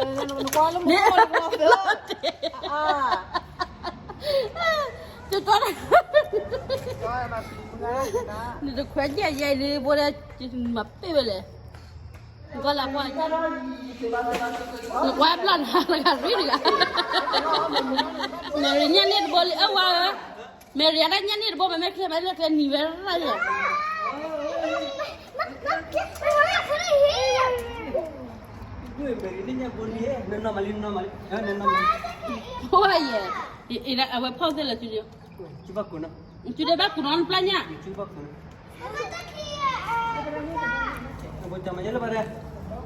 နကွၢ်လၢမူခိၣ်လၢမူခိၣ်, တၢ်, နတခွဲးညၣ်ယဲအံၤလံ ဘိဒီး, မၤပ့ၢ်ဝဲလဲၣ်, နကွၢ်လၢကွၢ်, နကွၢ်ဘျီနၤလၢဂၤရ့တဂၤ, မဲရံညၣ်န့ၣ်တဘိလံအဝဲ, မဲရံအတၢ်ညၣ်န့ၣ်တဘိ မဲမဲချ့မဲလၢကျဲနံၤဝဲရၣ်ယဲ ဝဲယဲ, အဝဲဖီၣ်သ့ၣ်လၢၤ, သုဒ့ဘၣ်ကူးနီၤနပျၢ်ညၣ်,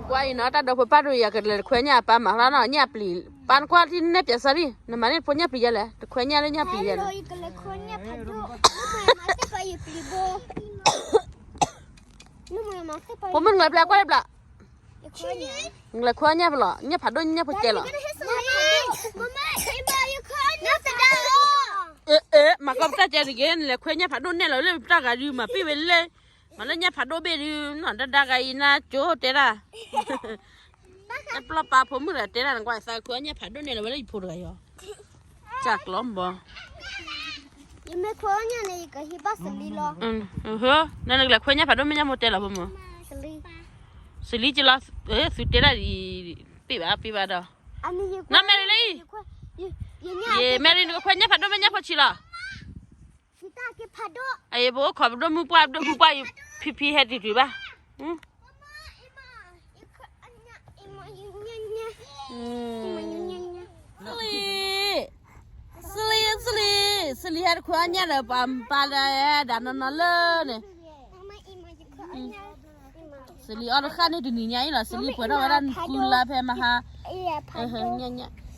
ကွၢ်အံၤနီၤ တၢ်ဒီဖိပၢ်ဒိၣ်ယၤကလဲၤတခွဲညၣ်အပၢ်မၤလီၤနီၤ ညၣ်ပျံၤ, ပၢ်နကွၢ်ထံနဲၣ်ပၠးစၢ်ရံၣ် နမၤန့ၢ်ဖိညၣ်ပျံၤယဲလဲၣ် တခွဲညၣ်လၢညၣ်ပျံၤယဲလဲၣ်, ဖိမုၣ်နလဲၤပျဲကွၢ်လၢဘျီ နလဲၤခွဲညၣ်ဖးဒိၣ်ညၣ်ဖိကဲလီၤ, အ့ အ့ မၤကီၢ်ပတၢ်ကဲတဂ့ၤ နလဲၤခွဲညၣ်ဖးဒိၣ်နဲၣ်လီၤလၢပတၢ်ဂၤဒုး မၤပ့ၢ်ဝဲလဲၣ်, မၤလၢညၣ်ဖးဒိၣ်ဘ့ၣ်ဒုး နီၢ်တဒါဂၤအံၤနၤကၠိတဲဒၣ်, တၢ်ပျီပာ်ဖိမုၣ်တဂၤတဲဒၣ် နကွၢ်သးခွဲညၣ်ဖးဒိၣ်နဲၣ်လီၤဝဲလၢယဖိတဂၤယီၤ, တၢ်ကျီဘီ ယမ့ၢ်ခွဲညၣ်န့ၣ် ယကဟံးဘၣ်စလံလီၤ, နကလဲၤခွဲညၣ်ဖးဒိၣ်မ့ၢ်ညၣ်မိၢ်တဲလီၤဖိမုၣ်, စလံကလီၤ, သုတဲဒၣ်ဒ်အံၤ, ပ့ၢ်ဘၣ်ပ့ၢ်ဘၣ်ဒီး, နီၢ်မဲရံလံ, ယမဲရံနကခွဲညၣ်ဖးဒိၣ်မ့ၢ်ညၣ်ဖိဆံးလီၤ, အံၤပအိၣ်ခိးပဒိၣ်မုၢ်ပှၢ်ပဒိၣ်မုၢ်ပှၢ်အံၤ, ဖံဖံဟဲတံၤတံၤဘၣ် စလံ, စလံ, စလံ, စလံဟဲတခွဲအီၣ်ညၣ်ဒီး ပှၤပၢ်လၢဒၣ်နီၢ်နီၢ်လၢန့ၣ်, စလံအီၣ်တဃၣ်န့ၣ်တနံၤညါအံၤလီၤ, စလံပှဲၤထီၣ်ဝဲဒၣ်ဃုလါဖဲမဟါ,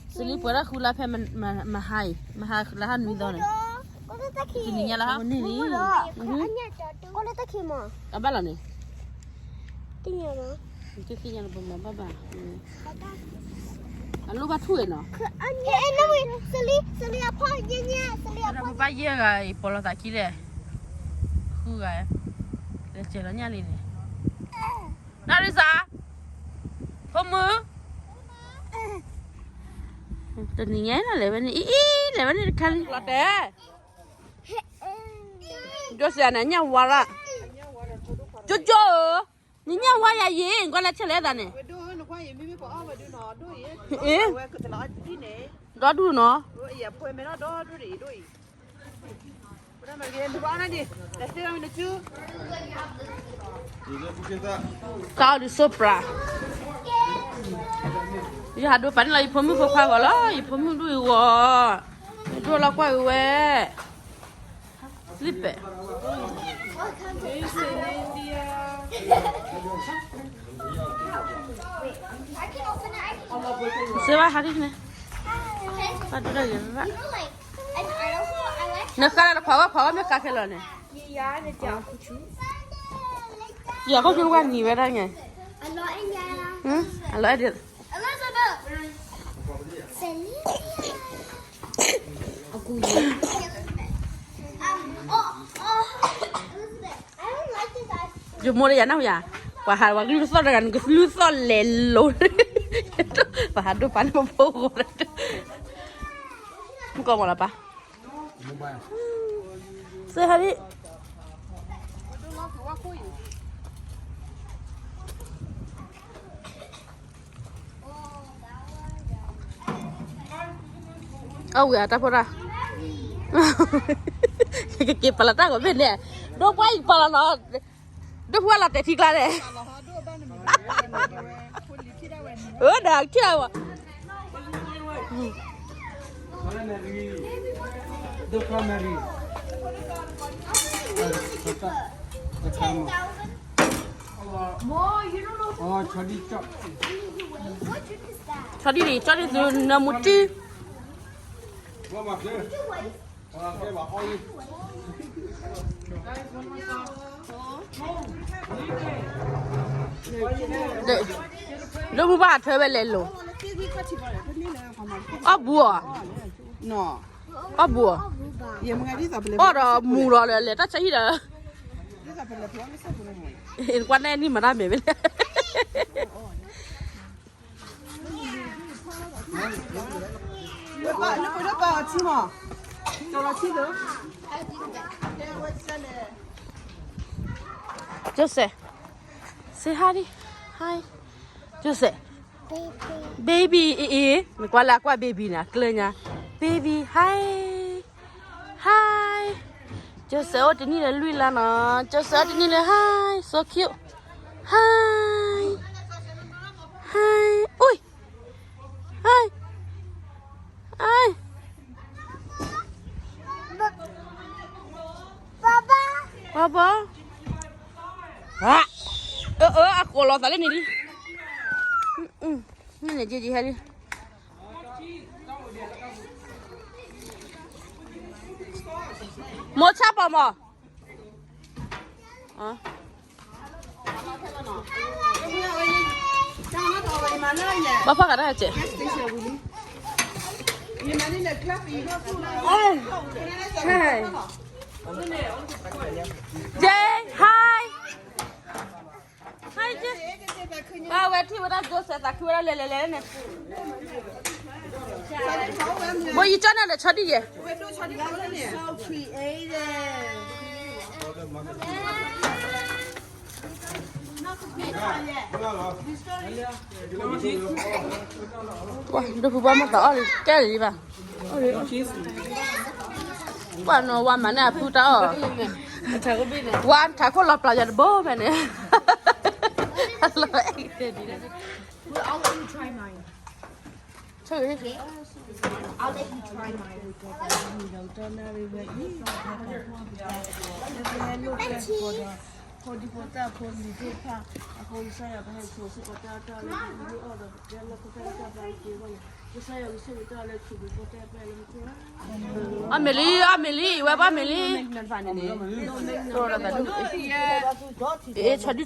စလံပှဲၤထီၣ်ဃုလါဖဲမဟါအံၤ, မဟါလၢဟါနွံသီန့ၣ်, တနံၤညါလၢဟါန့ၣ်န့ၣ်, တဘၣ်လီၤန့ၣ် သ့ၣ်ညါလီၤပမၤဘၣ်ဘၣ်, အလိၣ်ဘၣ်ထူၣ်ဝဲနီၤ, ပဘၣ်ယဲၢ်ဂၤအံၤ ပိာ်လီၤသးခံလဲၣ်, ဃုဂၤ, လဲၤစဲၤလီၤညၣ်လံန့ၣ်, နီၢ်ရံစါ, ဖိမုၣ်, တနံၤညါလီၤလဲၤဝဲန့ၣ် အံၤအံၤ လဲၤဝဲန့ၣ်တခါလံ လီၤတဲာ် ဒိစဲန့ၣ် ညၣ်ဝါရၣ်, ကၠိကၠိဧၢ, နညၣ်ဝါယၤယံၤ နကွၢ်လၢဆဲးလဲၣ်သးန့ၣ်, အ့, ဒီဒူၣ်နီၤ, ကါအီၤဒုးစိပြး, ယဟးဒိပာ်န့ၣ်လီၤ ယဖိမုၣ်ဖိခွါဂီၤလီၤ, ယဖိမုၣ်ဒူၣ်အံၤဂီၤ, ယဒိၣ်လီၤကွၢ်အံၤဝဲ Slipper. Say hi to me. နဃါလၢခွါဝဲ ခွါဝဲမ့ၢ်ဃါခဲလၢာ်န့ၣ်, ယၤခိၣ်ဆူဝဲနံၤဝဲဒၣ်ညါ, အလီၤအဲၣ်ဒိး ယမိၢ်လၢယၤနၢ်ဟူယၤ, ပှၤဟးဝဲကလုၢ်သီၣ်တဂၤ နကလုၢ်သီၣ်လဲၤလိၤ, ပှၤဟးဒိပာ်န့ၣ်ပဖိဂီၤ, မုၢ်ကီၢ်မီၤလီၤပၢ်, စဟါလံ အဝဲအတၢ်ဖိတၢ်, ကက့ၤပာ်လီၤတၢ်ဂီၤမ့ၢ်န့ၣ်, ဒိၣ်ပှၢ်အံၤပာ်လီၤနီၤ, ဒိၣ်ပှၢ်လီၤတဲာ်ထံကျါန့ၣ်, အၢ ဒီးထံၣ်ဝဲ ဆီဒံၣ်န့ၣ် ကၠီဒံၣ်သုနၢမူတံၢ်, ဒိၣ်မူဘၣ်ထွဲဝဲလဲၤလိၤ, အီၣ်ဘူးအီၤ, အီၣ်ဘူးအီၤ, အီၣ်ဒီးမူဒီးလဲၤတၢ်ဆါဟံၣ်ဒီး, ကွၢ်နဲနံၣ်မၤတၢ်မဲာ်ဝဲလဲၣ်. လၢပှဲၤလၢပှဲၤအီၤထံမး, ကလီၤထံလၢ Joseph, say hi, hi, Joseph, baby, အ့ၣ်အ့ၣ် နကွၢ်လၢအကွၢ် baby န့ၣ် အကျၢၤညါ baby, hi, hi, Joseph အိၣ်တနံၣ်လၢလွံၢ်လါနီၤ, Joseph အိၣ်တနံၣ်လၢ hi, so cute, hi, hi, အိၣ် Hi. Papa. Papa. အၢ အၢ အကိးလီၤသးလၢန့ၣ်လံ, န့ၣ် ကကဟဲလံ, မိၢ်ဆၣ်ပီၤမး ဘၣ်ဖၣ်ကတၢၢ်ကဲး, ဟဲ, Jay, hi, hi Jay, ဘၣ်ဝဲထံၣ်ဝဲဒၣ် Joseph သးခုဝဲဒၣ်လဲၤလဲၤလဲၤန့ၣ်, ဘိယကၠီန့ၣ်လဲၤဆီဒံၣ်ယဲၢ်, so creative. ဒိၣ်ဖုဘၣ်မ့ၢ်သးအီၣ်လံ ကဲလံဘၣ်, ပှၤနီၤဝါမၤန့ၢ်အဖုတၢ်အီၣ်, ဝါထးခိၣ်လီၤပျၤယၤတဘိဖဲန့ၣ်, I'll let you try mine. I'll let you try mine. အီၣ်မ့ၤလံ အီၣ်မ့ၤလံ ဝဲဘၣ်မ့ၤလံ, အ့ ဆီဒံၣ်ကၠီန့ၣ်, ဆီဒ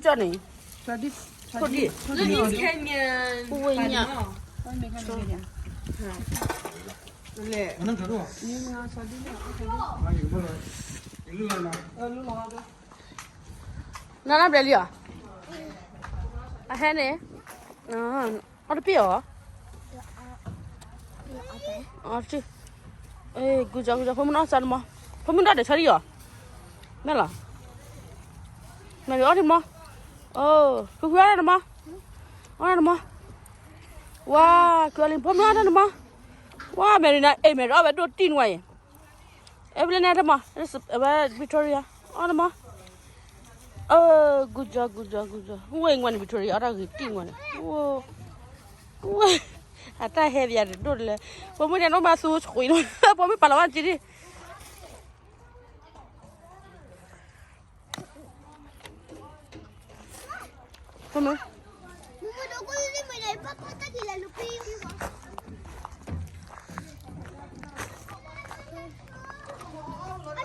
ံၣ်, ဝ့ၢ်ညါ, နနဘျဲလံဧါ, အဟဲန့ၣ်, အီၣ်တပ့ၢ်အီၤ, အီၣ်တပ့ၢ်, ဂူၤကၠီၤ ဂူၤကၠီၤ ဖိမုၣ်နီၢ်စၢ်နမီၤ, ဖိမုၣ်နီၢ်ဒဲးဆီဒံၣ်အီၤ, မ့ၢ်လီၤ, မ့ၢ်လီၤအီၣ်တမီၤ, အိ, ဃုဃုအီၣ်တၢ်နမီၤ, အီၣ်တၢ်နမီၤ, ဝါ, ဃုအီၣ်လံ ဖိမုၣ်နီၢ်အီၣ်တၢ်နမီၤ, ဝါ Mary န့ၣ် အ့ Mary အီၣ်ဝဲဒိၣ်တံၢ်နဝဲအံၤ, အဝဲလၢန့ၣ်တမီၤ, အဝဲ Victoria အီၣ်တမီၤ, ဂူၤကၠီၤ ဂူၤကၠီၤ ဂူၤကၠီၤ ဝ့ၢ်ငွဲၣ်န့ၣ် Victoria အီၣ်တၢ်ဂ့ၤတံၢ်နဝဲန့ၣ်, ဝ့ၢ် အတၢ်ဟဲပယၤတဒိၣ်တလဲၣ်, ပိာ်မုၣ်န့ၣ် ဒိၣ်မးသူဆှံ, ပိာ်မုၣ်ပာ်လီၤဝဲက့ၤဒံး, ပိာ်မုၣ်,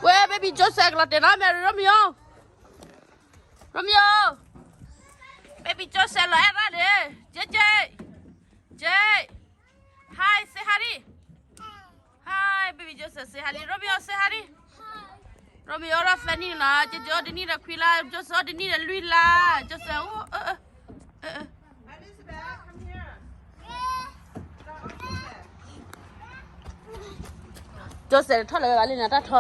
ဝဲ baby Joseph ကလီၤတဲာ်နီၤ Mary, Romeo, Romeo, baby Joseph လီၤအဲၣ်ရၣ်န့ၣ်, J J, J, hi, say hi, hi, baby Joseph, say hi, Romeo, say hi, Romeo ဒီး Fanny နီၤ, J J အိၣ်တနံၣ်ဒီးခွံလါ, Joseph အိၣ်တနံၣ်ဒီးလွံၢ်လါ, Joseph အိၣ် Joseph ထီၣ်လၢၤဝဲဘၣ်လံန့ၣ် တၢ်ထ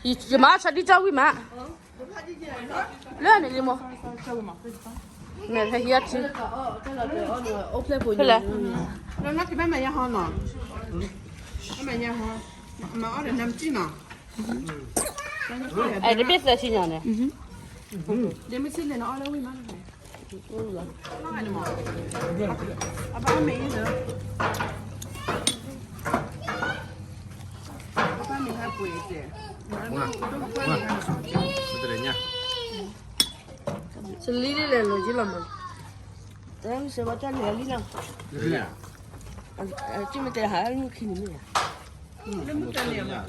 ီ, ယမၤဆီဒံၣ်ကၠီဝံၤမး, လၢန့ၣ်လံမိၢ်, မ့ၢ်ဖဲဟံးအထံ, ဖဲလဲၣ်, အဲ တဘ့ၣ်သၢဆံညါန့ၣ် စလံလံလဲၣ် လီၤကံလီၤမး, တၢ်မ့ၢ်စဲးဘၣ်တၢ်လဲၤလံနီၤ, ကမ့ၢ်တဲဟးလၢမုၢ်ခံန့ၣ်မ့ၢ်ဧါ,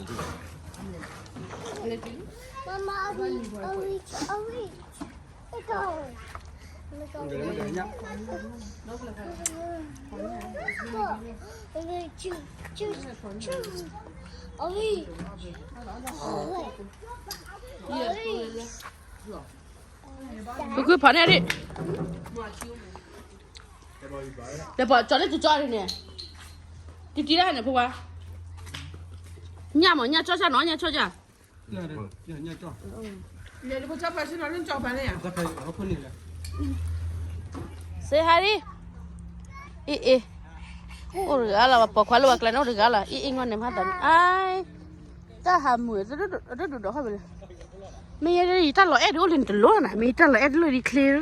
Mama, are we, are we, are we? Let's go. Let's go. Choo, choo, choo. Are we? Are we? ဖုဖုဖးန့ၢ်ဒံး ဒီးပကၠီလၢကၠီန့ၣ်, တံတံဒၣ်န့ၣ် ဖိခွါ, ညၣ်မး ညၣ်ကၠီကၢ်နီၤ ညၣ်ကၠီကၢ်, ဖိခွါ, စ့ဟါလံ, အ့ၣ်အ့ၣ်, အိၣ်တဂၤလီၤ ပှၤပိာ်ခွါလၢပှၤကျဲန့ၣ် အိၣ်တဂၤလီၤ အ့ၣ်အ့ၣ် ငီၢ်န့ၣ်မးသးန့ၣ် အါ တၢ်ဟးမုာ် တဒိၣ်ဒီးဃီဘၣ်လဲၣ်, မ့ၢ်ယဲယတၢ်လီၤအဲၣ်ဒ်အိၣ်လံနတလိၣ်နၤ မ့ၢ်ယတၢ်လီၤအဲၣ်ဒ်လၢဒ်ချ့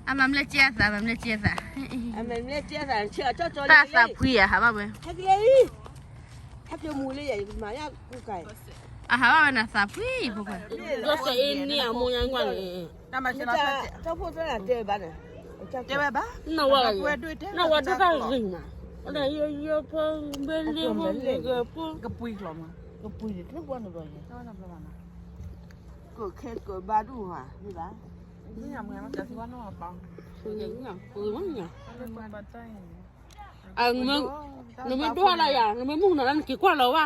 အမၤမလဲၣ်ကဲသး တၢ်သးဖှံအဟးဘၣ်ဝဲ, အဟးဘၣ်ဝဲနသးဖှံဖိခွါ, ဒိးစဲအ့ၣ်န့ၣ်အမိၢ်ညါကွၢ်န့ၣ်, နဝဲဒၣ်တၢ်ဂ့ၤမး, အဝဲဒၣ်ယိယိဖိဘဲလ့ဖိဂ့ၤဖိ, ကပှံၤကျီမး ကပှံၤတဘျီန့ၣ်ဘျီယဲ, ကခဲကဘါဒူၣ်ဟါ, နမ့ၢ်ဒိၣ်လၢယၤ နမ့ၢ်မုၢ်နီၤလၢနက့ၤကွၢ်လီၤဝဲ,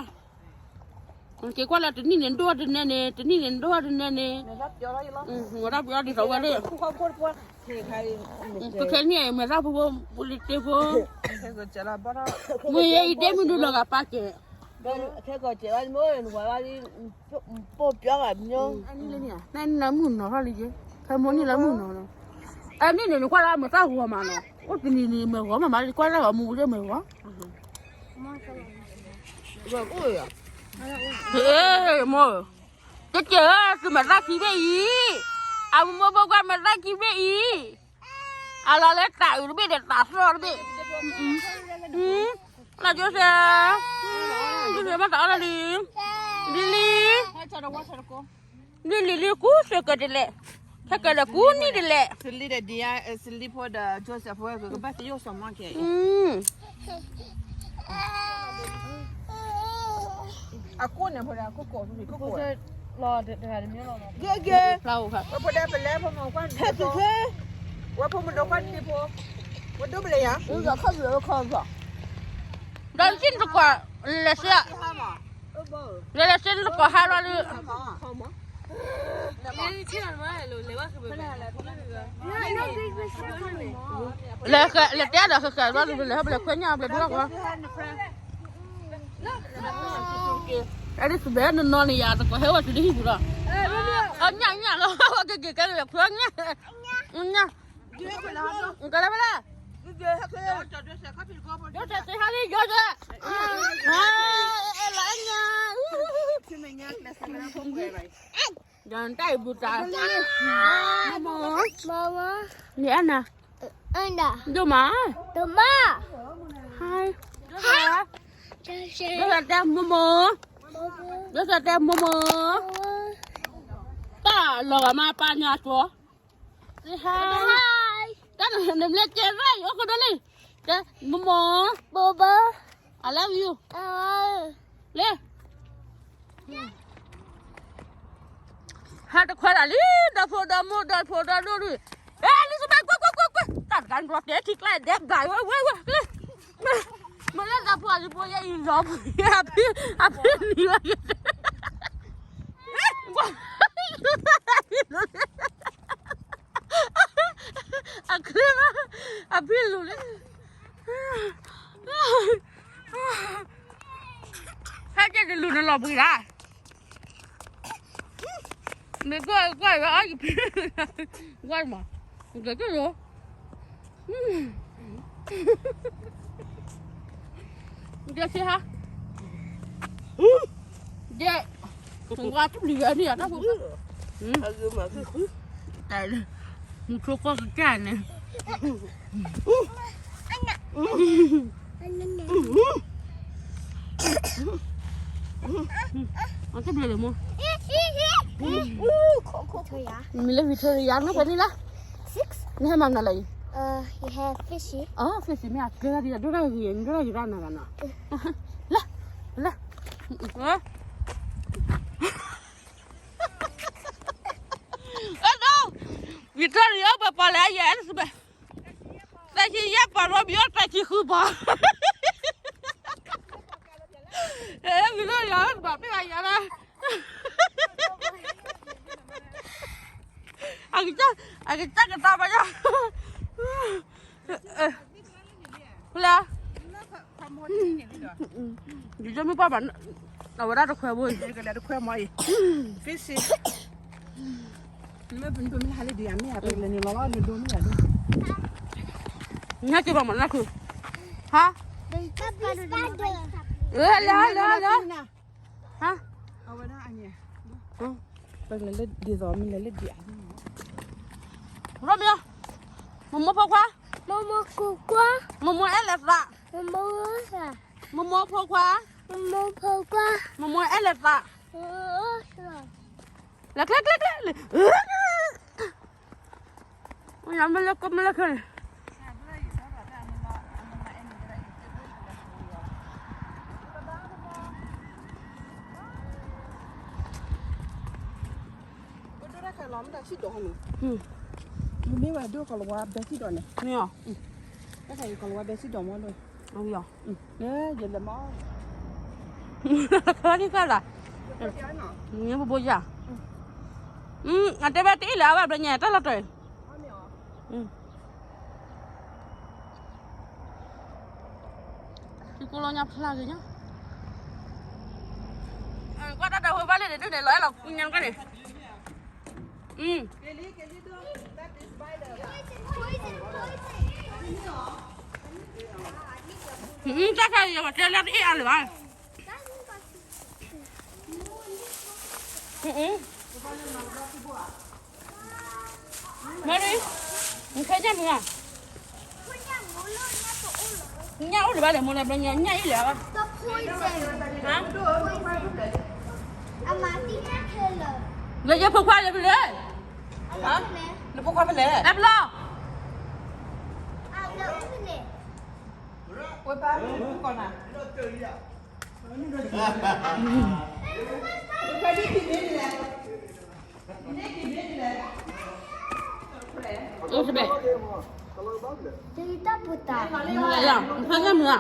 နက့ၤကွၢ်လီၤ တနံၣ်န့ၣ်ဒိၣ်တနဲန့ၣ် တနံၣ်န့ၣ်ဒိၣ်တနဲန့ၣ်, ဝဲဒၣ်ပယီၤဒ်သိးဝဲလၢ, ကခဲန့ၣ် မဲာ်သၣ်ဖိဖိ ပူၤလံတ့ဖိ, မ့ၢ်ယဲအံၤဒ့မုၢ်ဒုလီၤဂာ်ပာ်ကဲ, ခဲကီးစဲးဘၣ်မ့ၢ်နဝၤဘၣ်လံ, ပိၢ်ပျီဂာ်မညီ, နမုၢ်နီၤထီၣ်လံက့, ခဲမိၢ်နံၣ်လၢမုၢ်နီၤနီၤ, အနံၣ်န့ၣ် နကွၢ်လၢမဲာ်သၣ်ဂီၤမးနီၤ, အိၣ်တနံၤန့ၣ် မဲာ်ဂီၤမးမး ကွၢ်လၢဂီၤမူလၢမဲာ်ဂီၤ, ဟ့ၣ်မိၢ်, ကက့ၤဧၢ သုမဲာ်သၣ်ခံဘ့ၣ်အံၤ, အမိၢ်မိၢ်ဖိခွါမဲာ်သၣ်ခံဘ့ၣ်အံၤ, အလီၤလၢတၢ်အုးတဘ့ၣ်ဒီးတၢ်သီၣ်တဘ့ၣ်, လၢကၠိစဲး, ကၠိစဲးဘၣ်တၢ်အီၣ်လၢလံ, လံလံ, လံလံလံကူစ့ၢ်ကီးတလဲၣ်, ခဲကဲဒီးကူနံၣ်တလဲၣ်, စလံဒီးဒံဧါ, စလံဖိဒီးကၠိစဲးဖိကဘၣ်သယိၣ်စီၤမီၢ်ကဲအံၤ, အကိၣ်န့ၣ်ဖိဒီး အကိၣ်ကိးဖိကိးဝဲ, ဂ့ၤဂ့ၤ, ဝဲဖိဒီးပလဲဖိမ့ၢ်ကွၢ်, ဝဲဖိမ့ၢ်ဒိးကွၢ်တံၢ်ဖိ, ဝဲဒိၣ်ပလဲယၤ, ဒီးစံၣ်တကွၢ်, လဲၤစ့, လဲၤလဲၤစ့ၣ်တကွၢ်ဟါလီၤဒုး, လဲၤတဲဒီးဃဲဃဲဘျီဒုး လဲၤဟဲဘျီခွဲညၣ်ဘျီဒုးလီၤကွၢ်, အဲဒ်စဘဲနနီၢ်န့ၣ်ယၤတကီၢ်ဟဲဝဲတုၤလၢဟံၣ်ပူၤလီၤ, အညၣ်ညၣ်လီၤ ဝဲကက့ၤကဲလၢခွဲညၣ်, ညၣ်, ကလဲၤဖဲလဲၣ်, ယိစဲးစ့ဟါလံ ယိစဲး, အဲလီၤအဲညၣ်, ယတၢ်အံၤဘူးတၢ်, မမ, မမ, နအဲၣ်နၤ, အဲၣ်နၤ, ဒိၣ်မး, ဒိၣ်မး, ဟါ, ဒိၣ်စဲးတဲမမ, ဒိၣ်စဲးတဲမမ, တၢ်လီၤဂာ်မးပာ်ညါကၠီ, ဟါ, တၢ်နမ့ၢ်ကဲရၢ်ယိအိၣ်ခိၣ်ဒိၣ်လံ, တဲမမ, ဘိဘိ, I love you, လၢ ဟဲတခွဲးဒၣ်လံ ဒီဖိဒီမိၢ်ဒီဖိဒီဒိၣ်ဒုး, အဲ Elizabeth ကွၢ်ကွၢ်ကွၢ်ကွၢ် တၢ်တဂၤန့ၣ် တဲထံကျါဒဲးဂၤဝဲဝဲဝဲ, မ့ၢ်လၢဒီဖိအလံဖိယဲအံၤလီၤ, အဖံအဖံနံၤဝဲ, အချ့ဘၣ်, အဖံလူၤလံ, ဟဲက့ၤတလူၤနလီၤဘှံးဒၣ် မ့ၢ်ကွၢ်ကွၢ်ဝဲအီၣ်ယဖံ, ကွၢ်မး, ကဲကဲလီၤ, ကဲဆ့ဟါ, ကဲ, ကွၢ်တပျံၤဝဲန့ၣ် တၢ်ဖိ, တၢ်လၢ, မူထိၣ်ကီၢ်ကစၢ်န့ၣ် အတဘျီလၢမူ, မ့ၢ်လၢ Victoria နီၢ်ဖဲန့ၣ်လၢ, နဟဲမၤမနုၤလၢအံၤ, အီ fish မ့ၢ်အကျဲဒၣ်ဒိၣ်ဒၣ်ဂ့ၤ ဒိၣ်ဒၣ်ဂ့ၤရၣ်နၤဂၤနီၤ, လၢ, လၢ, အဲဒိ, Victoria ပပီၤလဲၣ်ယဲ Elizabeth, သၢဆံယဲၢ်ပီၤ Romeo သၢဆံဃုပီၤ, အဲ Victoria ပပီၤပ့ၢ်ဘၣ်ယၤလၢ အကစၢ်ကသးပှၤယီၤ, ဖဲလဲၣ်, ယမ့ၢ်ပှၢ်ဘၣ်, အဝဲဒၣ်တခွဲဘိ, ကလဲၤတခွဲမီၤအံၤ, ဖ့စ့, မ့ၢ်ပမ့ၢ်ဟးလၢဒ်ယၤမ့ၢ်ယၤ ပကလဲၤနုာ်လီၤလီၤ နဒိမ့ၢ်ယၤဒိ, ညၣ်က့ၤဘၣ်မးနၢ်ခု, ဟါ, လဲၤလဲၤလဲၤ, ဟါ, ပကလဲၤလၢဒ်သိးမ့ၢ်လဲၤလၢဒ်အါ, ရိမ့ၤ, မမိၢ်ဖိခွါ, မမိၢ်ဖိခွါ, မမိၢ်အဲၣ်လဲၤသး, မမိၢ်သး, မမိၢ်ဖိခွါ, မမိၢ်ဖိခွါ, မမိၢ်အဲၣ်လဲၤသး, လဲၤကျဲကျဲကျဲ, မ့ၢ်လၢကမ့ၢ်လၢခဲန့ၣ်, ပဒိၣ်တၢ်ခဲလီၤမ့ၢ်တၢ်ဆံၣ်ဒီးဟီန့ၣ်, မ့ၢ်ဝဲဒိၣ်ကီၤလၤဝါဘဲဆံၣ်ဒီးန့ၣ်, မ့ၢ်အီၤ, တၢ်ခဲအံၤကီၤလၤဝါဘဲဆံၣ်ဒီးမ့ၢ်ဒိၣ်, အဝံၤအီၤ, ယလဲၤမၤအီၤ, ခီဒံခါလၢ်, မ့ၢ်ပဘိယၤ, အတဲဝဲတအံၣ်လၢအဝဲဘျီညါတၢ်လီၤတဲာ်, ထံကိၣ်လီၤညါဖျါဂ့ၤညါ, ကွၢ်တၢ်တၢ်ဖိဘၣ်လံန့ၣ် ဒုးန့ၣ် လီၤအဲၣ်လီၤကွံညါကန့ၣ်, တၢ်ခါအံၤ ယကတဲလၢတအံၣ်အါလၢၤဘၣ်, မ့ၢ်ရံ, နခဲညၣ်မုၢ်ဧါ, ညၣ်အိၣ်လၢၤဘၣ်လဲၣ် မိၢ်လဲၤဘျီညါ ညၣ်အံၣ်လဲၣ်, လၢယဖိခွါလဲၤဖဲလဲၣ်, နဖိခွါဖဲလဲၣ်, တၢ်ဘျီ, ဝဲပၢ်မုၣ်ကီၢ်နၤ အိၣ်တဘ့ၣ်, တၢ်ပူၤတၢ်, ဖဲညၣ်မုၢ်ဧါ,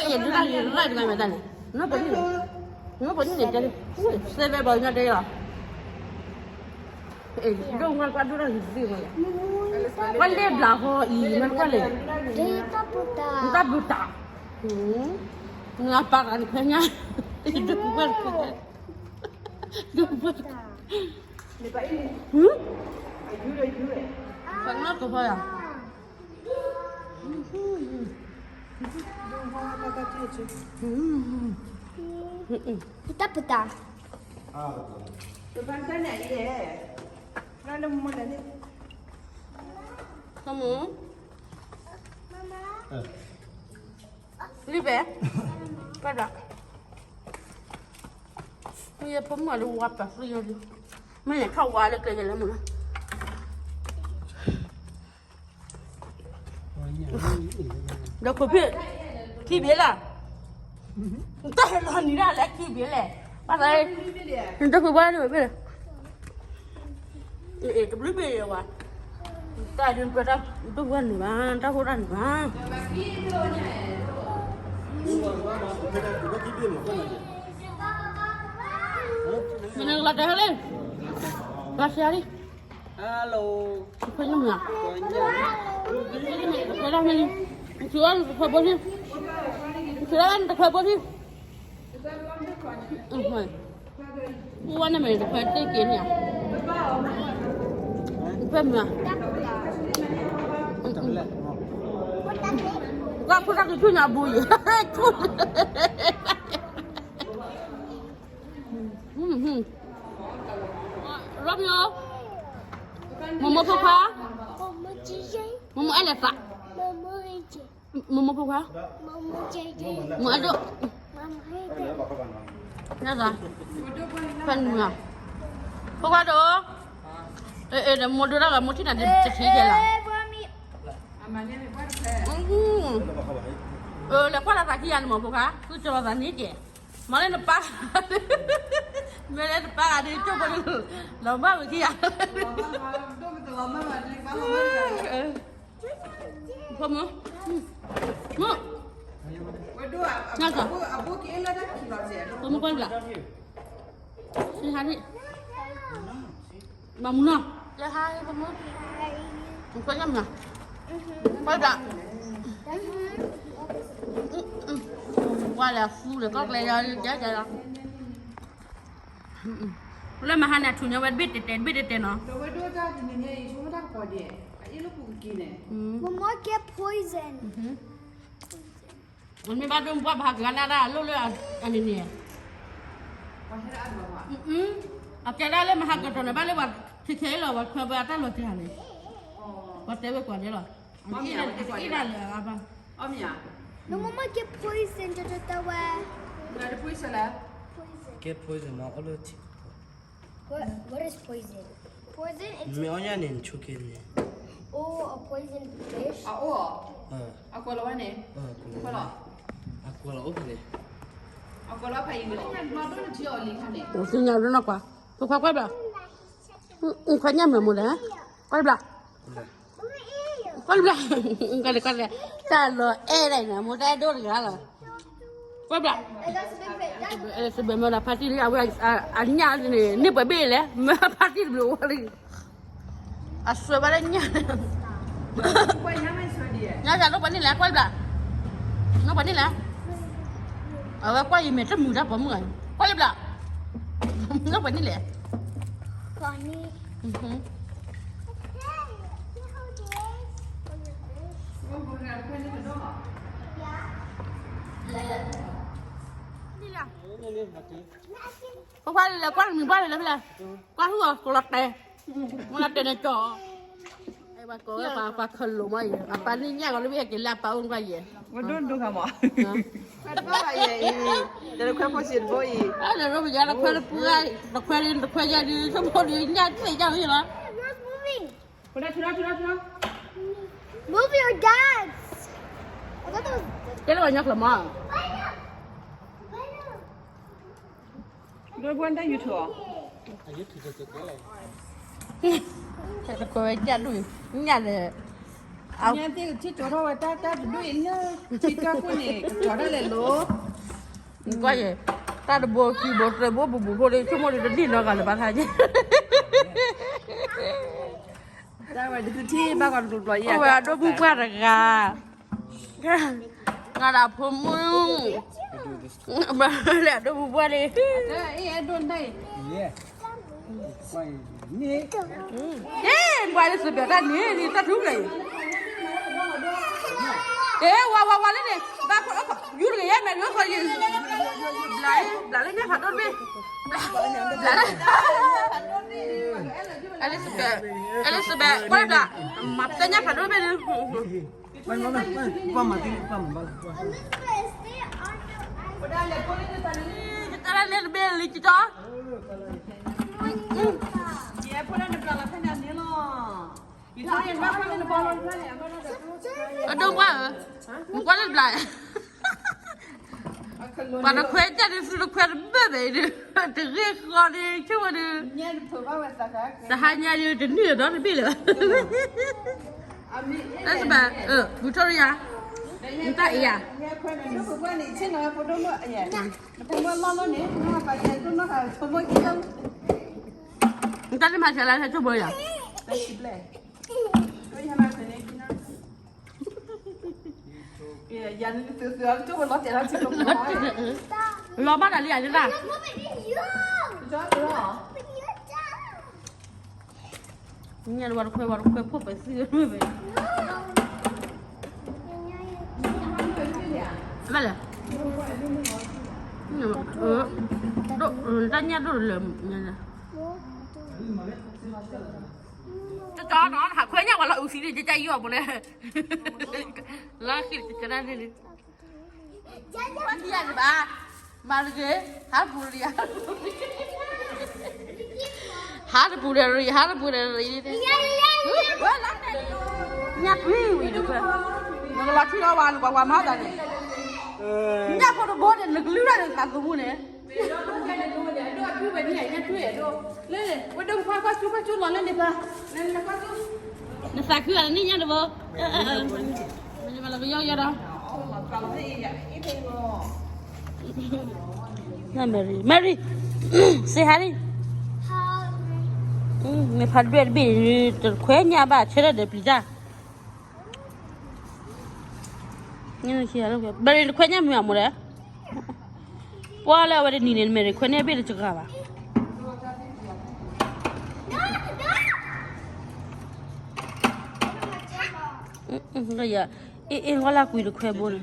ယဒိၣ်တၢ်ယဒိၣ်တၢ်တဂၤမဲာ်တၢ်န့ၣ်, နပနံၣ်န့ၣ်တဲလံ, စဲဘဲဘီညါတဲလီၤ, ဒိၣ်မးကွၢ်ဒိၣ်တၢ်ယဒိၣ်မး, ကွၢ်လ့ဘျးဟီအံၤ မ့ၢ်ကွၢ်လဲၣ်, တၢ်ပူၤတၢ်, နပာ်ဂၤနဖဲညါ, ဒိၣ်မးကွၢ်, ဒိၣ်မးကွၢ်, ဟၢ, ဖဲညါကဖီယၤ, တၢ်ပူၤတၢ်, ကမူ, လံဘဲ, ပဒၣ်, မ့ၢ်ယဖိမုၣ်လၢဝါပာ်ဃုာ်ယၤလံ, မ့ၢ်လဲၤထီၣ်ဝါလၢကျဲယလဲၤမုၢ်လီၤ. ဒီးခိၣ်ဖံး, ခံဘ့ၣ်လၢ်, နတၢ်ဟဲလီၤနံၤဒၣ်လဲၣ်ခံဘ့ၣ်လဲၣ်, ဘၣ်သး, နတၢ်ခိၣ်ဘၣ်န့ၣ်ဝဲဘ့ၣ်လဲၣ်, တဘျုးဘ့ၣ်ယဲဝဲ, တၢ်ဒုးပတၢ်ဒိၣ်ဝဲန့ၣ်ဘၣ်, တၢ်ဃိတၢ်န့ၣ်ဘၣ်, မနုၤကလီၤတဲာ်ဟဲလံ, ဘၣ်ဆါလံ. Hello. တခွဲညၣ်မုၢ်ဧါ, တခွဲဒၣ်မ့ၢ်လံ, နဆူၣ်အီၤနတခွဲဘိထံ, နဆူၣ်အီၤနတခွဲဘိထံ, အဝဲန့ၣ်မ့ၢ်တခွဲတ့ၢ်က့ၤန့ၣ်ဧါ, တခွဲမုၢ်ဧါ, ကဖိတၢ်ကဆူၣ်ညါဘိယံၤ, ဆူၣ် Romeo, မမိၢ်ဖိခွါ, မမိၢ်အဲၣ်လဲၤသး, မမိၢ်ဖိခွါ, မအဲၣ်ဒိၣ်, ညါသး, ဖဲနုၤဧါ, ဖိခွါဒိၣ်, မိၢ်ဒိၣ်တၢ်ဂၤမိၢ်ထံၣ်နၤတထံၣ်ကဲလီၤ, လဲၤကွၢ်လီၤသးခံဂၤန့ၣ်မ့ၢ်ဖိခွါ, ဃုကၠီၤလီၤသးန့ၣ်ကဲ မၤလၢနပၢ်, မ့ၢ်လၢနပၢ်ဂၤဒ်ကၠိဖိန့ၣ်, လီၤမၢ်ဝဲခံဂၤ, ဖိမုၣ်, မုၣ်, ဖိမုၣ်ကွၢ်လၢ်, ဟါန့ၣ်, ဘၣ်မူနီၤ လၢဟါ ပမုၢ် နခွဲးညၣ်မနၤ ခွဲးဘျး ဝါလဲၤဖူလဲၤကီၢ်ကျဲယၤ ယၤယၤလီၤ လၢမဟါန့ၣ် အထူၣ်ညါဝဲတဘ့ၣ်တဲတဲ တဘ့ၣ်တဲတဲနီၤ Momo get poison. မ့ၢ်ဘၣ်ဒိၣ်ပှၢ်ဘၣ်ဟးကဂၤနၢ်ဒၣ်အလိၣ်လၢအန့ၣ်န့ၣ် အကဲဒၣ်လၢမဟါကတီၢ်န့ၣ် ဘၣ်လၢပှၤခဲခဲအံၤလီၤ ပှၤခွဲးပှၤအတၢ်လီၤတံၢ်ဟးန့ၣ် ပှၤတဲဝဲကွၢ်န့ၣ်လီၤ အ့ၣ်ဒၣ်လၢအဘၣ် No, Momo get poison, တတဲဝဲ Poison. Get poison မ့ၢ်အိၣ်လၢထံ What, what is poison? Poison, it's မ့ၢ်အီၣ်ညၣ်န့ၣ် နဆိက့န့ၣ် Oh, a poison fish? အအိၣ် အကွဲးလီၤဝဲန့ၣ် အကွဲးလီၤအိၣ်ဖဲန့ၣ် အကွဲးလီၤဖဲအံၤဝဲလၢညၣ်ဘျီဒိၣ်နထံအီၤလံခါန့ၣ် သ့ၣ်ညါဒိၣ်နီၢ်ကွၢ် ဖိခွါကွဲးဘျး ခွဲးညၣ်မ့ၢ်မူဒါ ကွဲးဘျး ကွၢ်ဘျး ကွၢ်ဘျး တၢ်လီၤအဲၣ်ဒၣ်န့ၣ် မိၢ်တၢ်အဲၣ်ဒိၣ်တဂၤလီၤ ကွၢ်ဘျး အဲၣ်စဘဲမ့ၢ်ဒီးဖါတံၢ်လံ အဝဲအညၣ်န့ၣ် န့ၢ်ပှဲၤဘ့ၣ်လဲၣ် မ့ၢ်ဖါတံၢ်တဘျုးဝဲလံ အဆွဲဘၣ်လၢညၣ် ညၣ်ဒိၣ်ပှဲၤန့ၣ်လဲၣ် ကွၢ်ဘျး ဒိၣ်ပှဲၤန့ၣ်လဲၣ် အဝဲကွၢ်ယံၤမဲာ်တမုာ်တၢ်ပိာ်မုၣ် ကွၢ်ဘျး ဒိၣ်ပှဲၤန့ၣ်လဲၣ် ပခွါလၢကွၢ်တမံၤဘၣ်လၢဖဲလဲၣ် ကွၢ်ဟူအီၤကလီၤတဲာ် မ့ၢ်လၢတဲာ်န့ၣ်ကီၢ် ပှၤကိးဝဲပှၤခလိာ်မ့ၢ်အံၤ အပၢ်န့ၢ်ညၣ်ကီးလၢပဟဲက့ၤလၢအပၢ်အိၣ်နကွၢ်ယဲၢ် ဝဲဒိၣ်ဒိၣ်ခါမး တဘၣ်ဘၣ်ယဲၢ်အံၤ တခွဲးဖိစံးတဘိအံၤ အဲၣ်ဒိးပယီၤတခွဲးတပူၤ တခွဲးလံ တခွဲးယဲၢ်ဒုး ဆိကမိၣ်ဒုးညၣ်သ့ၣ်ညၣ်မ့ၢ်လီၤ Who's moving? Move your dance. ကဲလၢပှၤညီကျိာ်မး ဒိၣ်ဘၣ်တၢ်ယူၤထီၣ် တခွဲးဝဲညၣ်ဒိၣ် ညၣ်ဒီး ညၣ်သ့ၣ်ကထံၣ်ကၠီထီၣ်ဝဲတၢ်တၢ်တဒိၣ်အံၤလၢ ထံကၢ်ခိၣ်န့ၣ် ကထီၣ်တၢ်လဲၤလိၤ ကွၢ်ယဲၢ် တၢ်တဘိခံဘိသၢဘိဘူးဘူးဖိဒီး ဆိကမိၣ်ဒီးတဒ်နီတဂၤလၢၤဘၣ်ခါယဲၢ် တၢ်ဝဲဒုးထံၣ်ဘၣ်ကီးတဘျီဘျီယဲၢ် အိၣ်ဝဲအဒိၣ်ပူၤပှၢ်တဂၤ ငါဒၣ်ဖိမုၣ် ဘၣ်လဲၣ်အဒိၣ်ပူၤပှၢ်လံ အ့ၣ် ပှၤလၢစပယ်တၢ်န့ၣ် န့ၣ်တၢ်ထူၣ်ဖျဲးအံၤ အ့ၣ် ဝါဝါဝါလၢန့ၣ် ဘၣ်ယူၤတဂ့ၤယဲၢ်မဲာ်ဒုးဃီယံၤ ဘျးလၢညၣ်ဖးဒိၣ်တဘ့ၣ် ဘျးလၢ Elizabeth Elizabeth ကွၢ်ဘျး မၤပတညၣ်ဖးဒိၣ်တဘ့ၣ်ဒုး ပှၤမၤသံ ပှၤမၤဘၣ်လၢ တၢ်လၢန့ၣ်တဘ့ၣ်လံကၠီ အဒိၣ်ပှၢ်ဧၢ, နကွၢ်လၢတဘျီ, ပှၤတခွဲးတၢ်ဒုး သုတခွဲးတဘၢၣ်ဘၣ်အံၤဒုး, တဂ့ၢ်ဃီဒုး ဆိဝဲဒုး, တဟါညါဒုး တနံၣ်ဒီးတဘ့ၣ်လၢၤဘၣ်, တၢ်စဘၣ်, Victoria, နတၢ်အံၤဧါ နတၢ်န့ၣ်မၤဆါလၢဟဲဆိၣ်ဘၢယၤ, လီၤဘၣ်တၢ်လံယၤတၢ်, ညၣ်တဝါတခွဲးဝါတခွဲးဖိၣ်ပဲသံ, ဘၣ်လဲၣ်, တၢ်ညၣ်ဒိၣ်တလၢာ်, တၢ်နီၤ ဟးခွဲးညၣ်ဝဲလီၤအုးသံန့ၣ် ကကယီၣ်ပူၤလဲၣ်, လီၤဃံကကဒါန့ၣ်လံ, ဘၣ်, မၤတဂ့ၤ, ဟးတပူၤတရံး, ဟးတပူၤတရံး, ဟးတပူၤတရံး, ညၣ်တွံၢ်ဝံၤတခွဲး, နကလီၤထံလီၤဝါ နကွၢ်ကွၢ်မၤသးန့ၣ်, ညၣ်ဖိတဘိန့ၣ် နကလုၢ်ထီၣ်န့ၣ် သးသမူန့ၣ် နသးခုအီၤန့ၣ်ညၣ်တဘိ, Mary, Mary, say hi. မ့ၢ်ဖးဒွဲၣ်တဘ့ၣ်န့ၣ် တခွဲညၣ်ဘၣ် ဆၢထၢၣ်ဒီးပျံၤတၢ်, ဘယ်တခွဲညၣ်မ့ၢ်အမိၢ်လဲၣ်, ပှၤလၢအဝဲတနံၤန့ၣ် နမဲာ်တခွဲညၣ်ဘ့ၣ်တစှၤဘၣ်. အ့ၣ် အ့ၣ် ဝဲလၢကွံာ်တခွဲဘိန့ၣ်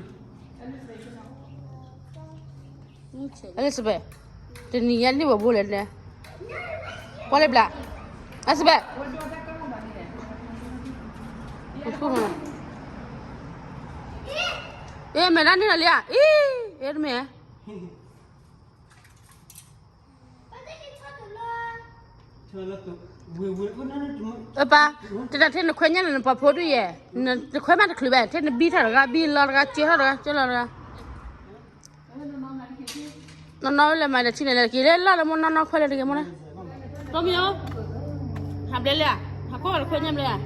Elizabeth, တနံၤညါန့ၢ်ဝဲဘိလဲၣ်န့ၣ်, ကွၢ်လၢဘျး, Elizabeth, အ့ၣ် မဲာ်လၢန့ၢ်လီၤလံဧါ, အ့ၣ် အ့ၣ်တမ့ၢ် အပၢ်, တတၢ်ထဲနခွဲညၣ်န့ၣ် နပှၤဖိဒုယဲၢ်, နခွဲမးတချုးဘၣ်, ထဲနဘံထီၣ်တဂၤ, ဘံလီၤတဂၤ, စၢထီၣ်တဂၤ, စၢလီၤတဂၤ, နီၢ်နီၢ်လဲၤမၤဒီးထံန့ၣ်လဲၤက့ၤလၢလီၢ်လၢမိၢ်နီၢ်နီၢ်ခွဲးလၢတဂ့ၤမိၢ်န့ၣ်, ရိမ့ၤဧၢ, ဟးဘျဲလဲၣ်, ဟးကွၢ်ဝဲနခွဲညၣ်ဘျဲဧါ,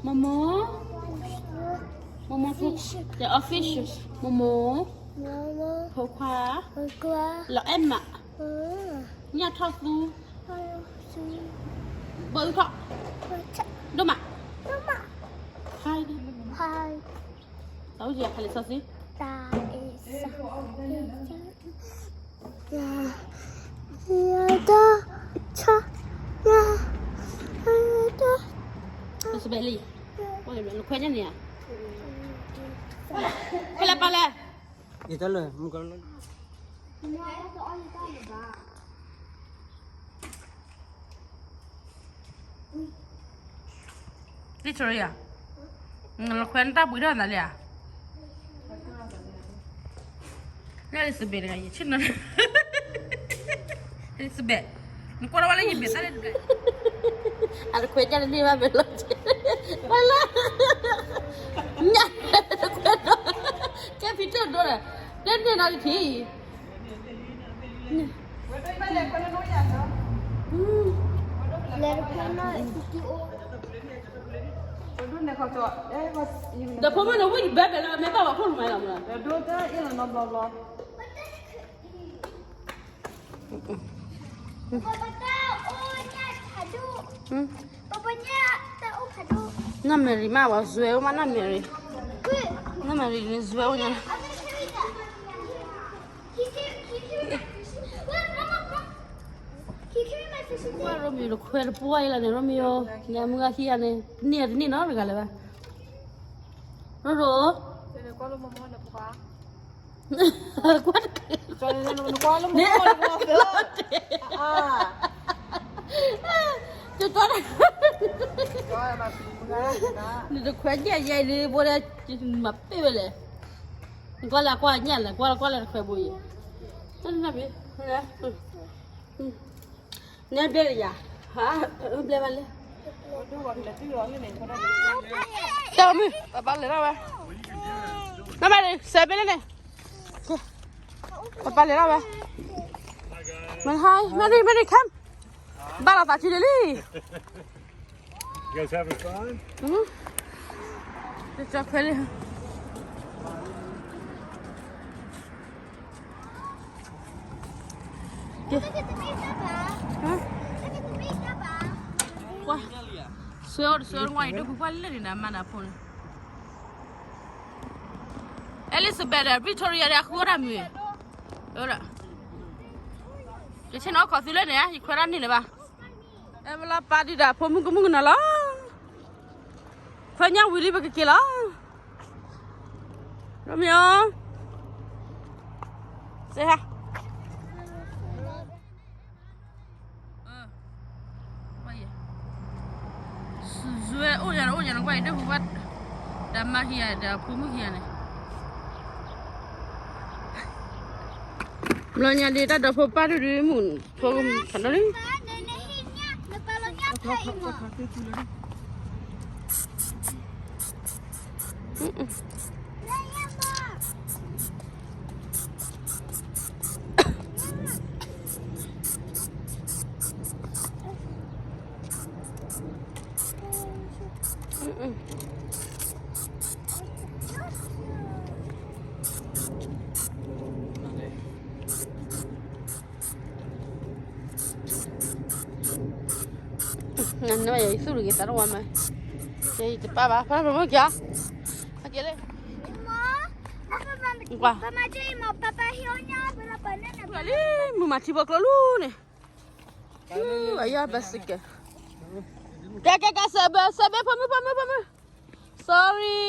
မိၢ်မိၢ်, မိၢ်မိၢ်ဖိ, the official, မိၢ်မိၢ်, ဖိခွါ, လီၤအဲၣ်မး, ညၣ်ထီၣ်သူ, ဘၢအုၣ်ထီၣ်, ဒိၣ်မး, ဟါ, တၢ်အိၣ်ယၤဖးလံာ်စီဆှံ, ယၤ, ယၤ, ယၤ, ယၤ, ယၤ, လံ, နခွဲညၣ်န့ၣ်ဧါ, ဖဲလဲၣ်ပၢ်လဲၣ်, ယတၢ်လၢမုၢ်ကီၢ်လၢ Victoria, နခွဲနတၢ်ပှ့ၤထီၣ်သးလံဧါ, လၢ Elizabeth တဂၤ ယဆ့ၣ်နီၤ, Elizabeth, နကွၢ်ထီၣ်ဝဲလၢယမဲာ်သၣ်လၢတဂၤ, အတခွဲညၣ်တန့ၢ်ဘၣ်မဲာ်လီၤ, ဝဲလၢ, ညၣ်, တခွဲဒီး, ကဲဖံတၢၢ်ဒိဒီး, တန့ၢ်နီတထံၣ် ဒီးဖိမုၣ်န့ၣ် ဝံၣ်ဘဲဘဲလၢမ့ၢ်ဘၣ်ဝဲခိၣ်နူာ်မးလီၤမး, နီၢ်မဲာ်ရံၤမး ပှၤစွဲအိၣ်မး နီၢ်မဲာ်ရံၤ, နီၢ်မဲာ်ရံၤန့ၣ်စွဲအိၣ်ညါ ကွၢ်ရိမ့ၤတခွဲတပှၢ်အံၤလီၤန့ၣ် ရိမ့ၤဧိၤ, ညါမုၢ်ဂၤခံဂၤန့ၣ် တန့ၢ်တန့ၢ်နီတဂၤလၢၤဘၣ်, ရိရိ, ကွၢ်တက့ၢ်, တတွၢ်, နတခွဲညၣ်ယဲၢ်န့ၣ် ဘိဒၣ်, မၤပ့ၢ်ဝဲလဲၣ်, နကွၢ်လၢကွၢ်ညၣ်လဲၣ်, ကွၢ်လၢကွၢ်လၢတခွဲဘိအံၤ, နဘျဲၣ်ယၤ, ဘျဲၣ်ဘၣ်လဲၣ်, တမုၢ် ပပၢ်လဲၤထီၣ်ဝဲ, နမၤစဲးဘ့ၣ်လၢန့ၣ်, ပပၢ်လဲၤထီၣ်ဝဲ, Mary, Mary, come, ဘၣ်လီၤသးစုလံလံ You guys having fun? တခွဲလံ, ကွၢ်, စွဲအိၣ်တစွဲအိၣ်တဝါအံၤ ဒိၣ်ဖုပှၢ်လၢန့ၣ် နမၤနၤဖိန့ၣ်, Elizabeth ဒီး Victoria ဒီး အဃုအီၣ်တၢ်မုာ်, ယဆ့ၣ်နီၤခီၣ်သုလၢန့ၣ် ယခွဲးတၢ်န့ၢ်လၢၤဘၣ်, အဲၣ်ဝဲလီၤပာ်ဒံးဒီးဖိမုၣ်ကမုၣ်ကနီၤလီၤ, ခွဲးညၣ်ဝံၤလံပကက့ၤလီၤ, ရိမ့ၤဧိၤ, စဟါ စွဲအိၣ်ယၤအိၣ်ယၤနကွၢ်အံၤ ဒိၣ်ပှၤ, ဒီးမါခံဂၤဒီးဖိမုၣ်ခံဂၤန့ၣ်, ဘျီညါဒ်တၢ်ဒီဖိပၢ်ဒုဒုမုၣ်ဖိကမုၣ်ဖးဒိၣ်လံ Mm-mm. နယသူၣ်တဂ့ၤသးတဝါမး, ယတပၢ်ဘၣ် ဖဲမ့ၢ်ကၠီ, ကၠီလၢ, ကွၢ်, လံ မုၢ်မၤထံဖိကျိလူန့ၣ်, အယီၢ်ဘၣ်စကဲ, ကဲ ကဲ ကဲ စဲးဘဲ စဲးဘဲ ဖိမုၣ် ဖိမုၣ် ဖိမုၣ်, sorry.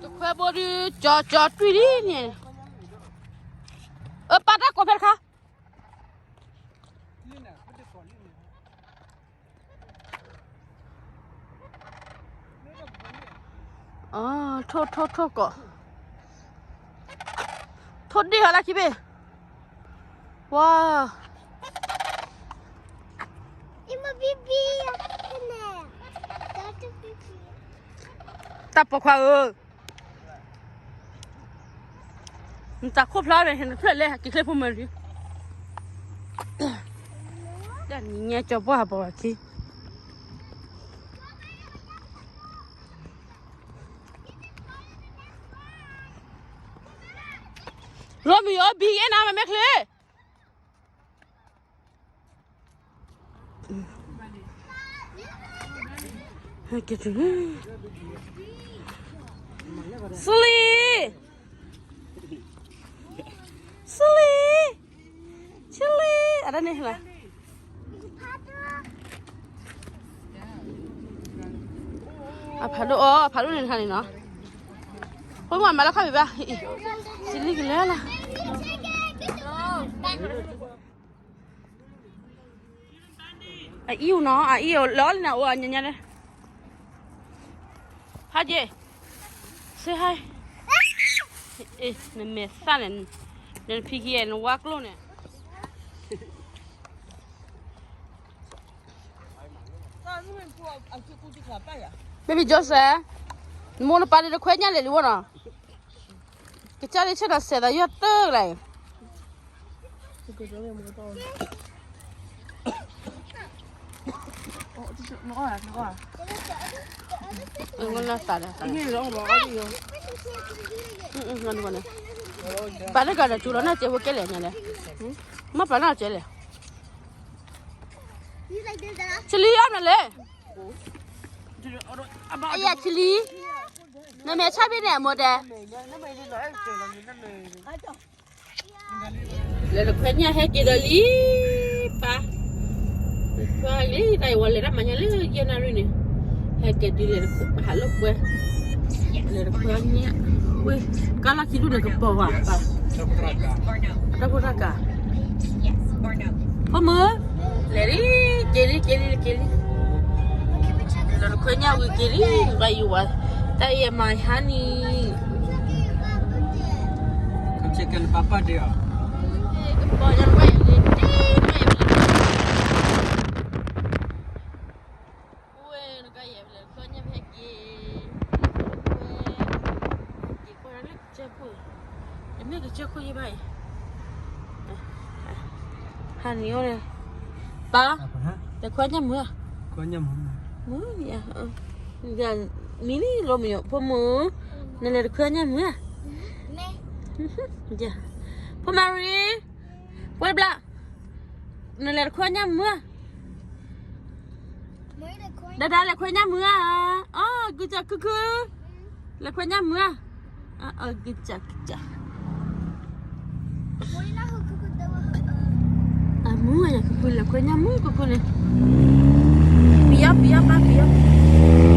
တခွဲဘိဒုး ကၠီကၠီတွံၢ်ဒ်န့ၣ်, အပၢ်တၢ်ကိးဖဲတခါ ထိၣ်ထိၣ်ထိၣ်ကိး, ထိၣ်ဒ့ၣ်ဟီလၢခံဘ့ၣ်, ဝါ, တၢ်ပိာ်ခွါဧၢ, နတၢ်ခိၣ်ဖျါန့ၣ် ဟဲနဖျၢၣ်လဲၣ် က့ၤချ့ဖိမုၣ်ဒုး, တၢ်နံၤညါကၠီပှၢ်ပှၤခံ ရိမံၤယိၤ ဘံက့ၤနၤ မ့မ့ၢ်ချ့, ဆူလံ, ဆူလံ, ဆူလံ, အတၢ်န့ၣ်လီၤ. အဖးဒိၣ်အီၤ အဖးဒိၣ်န့ၣ်တခါန့ၣ်နီၤ, ဖိမုၣ်မၤလၢခီၣ်ဖံးဘၣ်, စလံကလဲၤလီၤ. အအံၤအိၣ်နီၤ အအံၤအိၣ်လီၤလံနၤ အိၣ်အညါညါလၢ, hi, say hi, နမဲာ်သၣ်န့ၣ်, နဖံခံအဲၣ်နဝါကျိၣ်န့ၣ် baby Joseph, နမိၢ်နပၢ်န့ၣ်တခွဲညၣ်လဲၤလံဝဲနီၤ, ကစၢ်လၢဆၢထၢၣ်စဲးသးယီၢ်တၢ်လၢ်, ပာ်လၢကဒီးစူၤလီၤနၢ်စဲးဖိကဲလဲၣ်ညါလဲၣ်, မ့ၢ်ပာ်လၢစဲးလဲၣ်, ဆလံအီၣ်နလဲၣ်, အယၤဆလံ, နမဲာ်ဆၣ်ဘ့ၣ်န့ၣ် အမိၢ်တဲ လဲၤတခွဲညၣ်ဟဲက့ၤဒီးလံ, ပၢ်, ပၢ်လံ တၢ်အံၤဝဲလဲၤတၢ်မၤညါလၢယဲၢ်နၣ်ရံၣ်န့ၣ်, ဟဲက့ၤဒ်လဲၣ်တခွဲ ဟးလၢပှဲၤ, လဲၤတခွဲညၣ်, ဝ့ၢ်, ကါလီၢ်ခံဒူၣ်န့ၣ်ကပီၤဘၣ်, ပၢ်, တၢ်ဖိတၢ်ကး, ဖိမုၣ်, လဲၤလံ, က့ၤလံ က့ၤလံ က့ၤလံ. လီၤတခွဲညၣ်ဝံၤက့ၤလံ, ဘၣ်ယိၣ်ဝဲ, တၢ်အံၤအမၤဟါနံၤ, ကပီၤညါတဘၣ်ယၤလံ, ဝဲနကယဲၢ်လဲၤတခွဲညၣ်ဖဲက့ၤ, ဝဲ, က့ၤကွၢ်လၢကစၢၢ်ခိၣ်, တမ့ၢ်ကစၢၢ်ခိၣ်ယဲၢ်ဘၣ်အံၤ, ဟါနံၤအိၣ်န့ၣ်, ပၢ်, တခွဲညၣ်မုၢ်ဧါ, မုၢ်, မံၤလံ ရိမံၤယိၤ ဖိမုၣ်, နလဲၤတခွဲညၣ်မုၢ်ဧါ, ဖိမၤရံ, ပှဲၤဘျါ, နလဲၤတခွဲညၣ်မုၢ်ဧါ, ဒၣ်ဒၣ်လဲၤခွဲညၣ်မုၢ်ဧါ, အီ ကစၢ်ခုခု, လဲၤခွဲညၣ်မုၢ်ဧါ, အီ ကစၢ်ကစၢ် အမုၢ်ယၤ ကကုလဲၤခွဲညၣ်မုၢ် ကကုန့ၣ်, ပယီၤ ပယီၤ ပၢ် ပယီၤ.